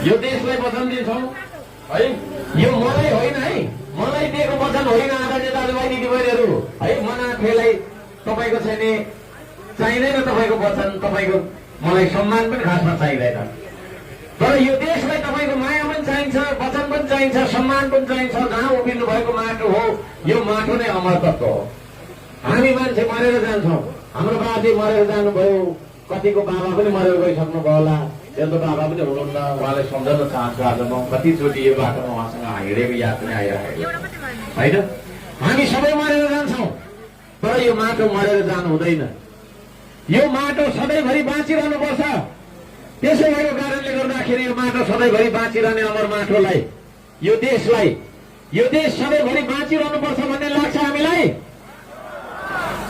यो देशलाई वचन दिन्छौँ है। यो मलाई होइन है, मलाई दिएको वचन होइन। आदरणीय दाजुभाइ दिदीबहिनीहरू है, मनाफेलाई तपाईँको चाहिने चाहिँदैन तपाईँको वचन, तपाईँको मलाई सम्मान पनि खासमा चाहिँदैन। तर यो देशलाई तपाईँको माया पनि चाहिन्छ, वचन पनि चाहिन्छ, सम्मान पनि चाहिन्छ। जहाँ उभिनु भएको माटो हो, यो माटो नै अमरतत्व हो। हामी मान्छे मरेर जान्छौँ, हाम्रो बाजे मरेर जानुभयो, कतिको बाबा पनि मरेर गइसक्नु भयो होला, त्यस्तो बाबा पनि हुनुहुन्न। उहाँलाई सम्झाउन चाहन्छु आज म कतिचोटि यो बाटोमा उहाँसँग हिँडेको याद पनि आइरहेको होइन। हामी सबै मरेर जान्छौँ, तर यो माटो मरेर जानु हुँदैन। यो माटो सधैँभरि बाँचिरहनुपर्छ। त्यसै भएको कारणले गर्दाखेरि यो माटो सधैँभरि बाँचिरहने अमर माटोलाई, यो देशलाई, यो देश सधैँभरि बाँचिरहनुपर्छ भन्ने लाग्छ हामीलाई।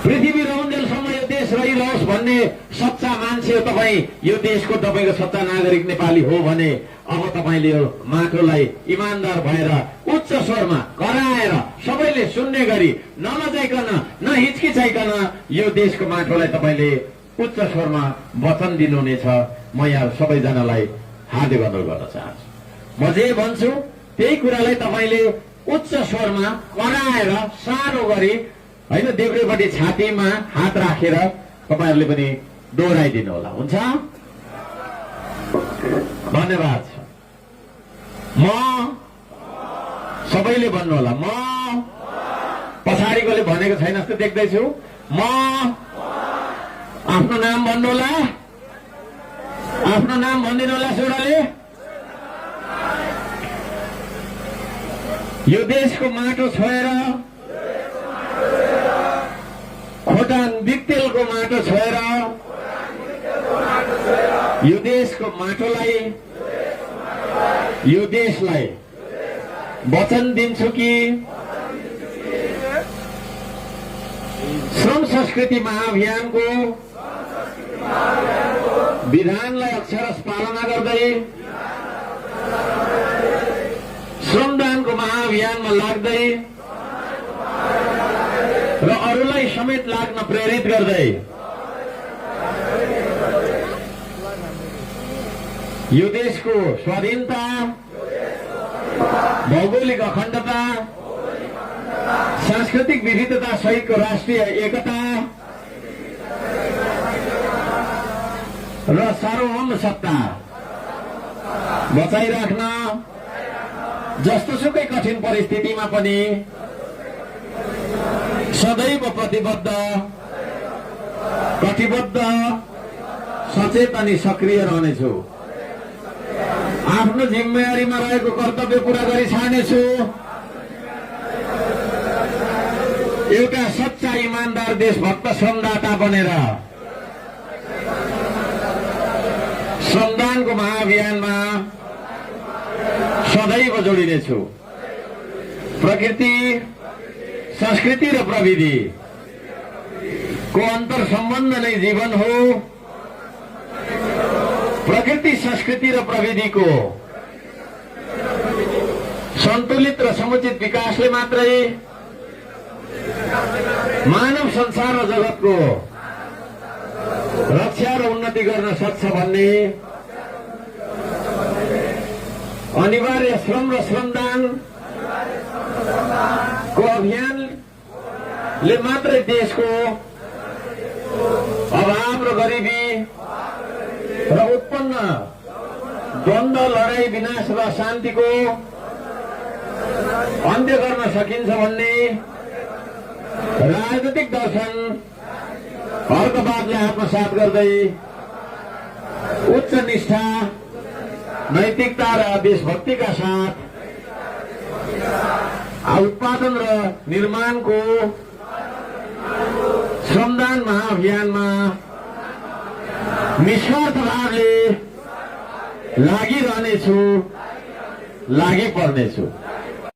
पृथ्वी रहन्जेलसम्म यो देश रहिरहोस् भन्ने सच्चा मान्छे हो तपाईँ, यो देशको तपाईँको सच्चा नागरिक नेपाली हो भने अब तपाईँले यो माटोलाई इमान्दार भएर उच्च स्वरमा कराएर सबैले सुन्ने गरी नलजाइकन नहिचकिचाइकन यो देशको माटोलाई तपाईँले उच्च स्वरमा वचन दिनुहुनेछ। म यहाँ सबैजनालाई हार्दिक अनुरोध गर्न चाहन्छु। म जे भन्छु त्यही कुरालाई तपाईँले उच्च स्वरमा कराएर सानो गरी होइन, देब्रेपट्टि छातीमा हात राखेर तपाईँहरूले पनि दोहोऱ्याइदिनु होला। हुन्छ? धन्यवाद। म सबैले भन्नु होला, म पछाडिकोले भनेको छैन जस्तो देख्दैछु। म आफ्नो नाम भन्नु होला, आफ्नो नाम भनिदिनु होला छोराले। यो देशको माटो छोएर, खोटाङ बिक्तेलको माटो छोएर यो देशको माटोलाई, यो देशलाई वचन दिन्छु कि श्रम संस्कृति महाअभियानको विधानलाई अक्षरश पालना गर्दै श्रमदानको महाअभियानमा लाग्दै र अरूलाई समेत लाग्न प्रेरित गर्दै यो देशको स्वाधीनता, भौगोलिक अखण्डता, सांस्कृतिक विविधता सहितको राष्ट्रिय एकता र सार्वभौम सत्ता बचाइराख्न जस्तोसुकै कठिन परिस्थितिमा पनि सदैव प्रतिबद्ध, कटिबद्ध, सचेत अनि सक्रिय रहनेछु। आफ्नो जिम्मेवारीमा रहेको कर्तव्य पूरा गरी छाड्नेछु। एउटा सच्चा इमान्दार देशभक्त श्रमदाता बनेर श्रमदानको महाअभियानमा सदैव जोडिनेछु। प्रकृति, संस्कृति र प्रविधिको अन्तर सम्बन्ध नै जीवन हो। प्रकृति, संस्कृति र प्रविधिको सन्तुलित र समुचित विकासले मात्रै मानव संसार र जगतको रक्षा र उन्नति गर्न सक्छ भन्ने अनिवार्य श्रम र श्रमदानको अभियानले मात्रै देशको अभाव र गरिबी र उत्पन्न द्वन्द, लडाई, विनाश र शान्तिको अन्त्य गर्न सकिन्छ भन्ने राजनीतिक दर्शन अर्कवादले आत्मसात गर्दै उच्च निष्ठा, नैतिकता र देशभक्तिका साथ उत्पादन र निर्माणको श्रमदान महाअभियानमा निस्वार्थ भावले लागिरहनेछु, लागि पर्नेछु।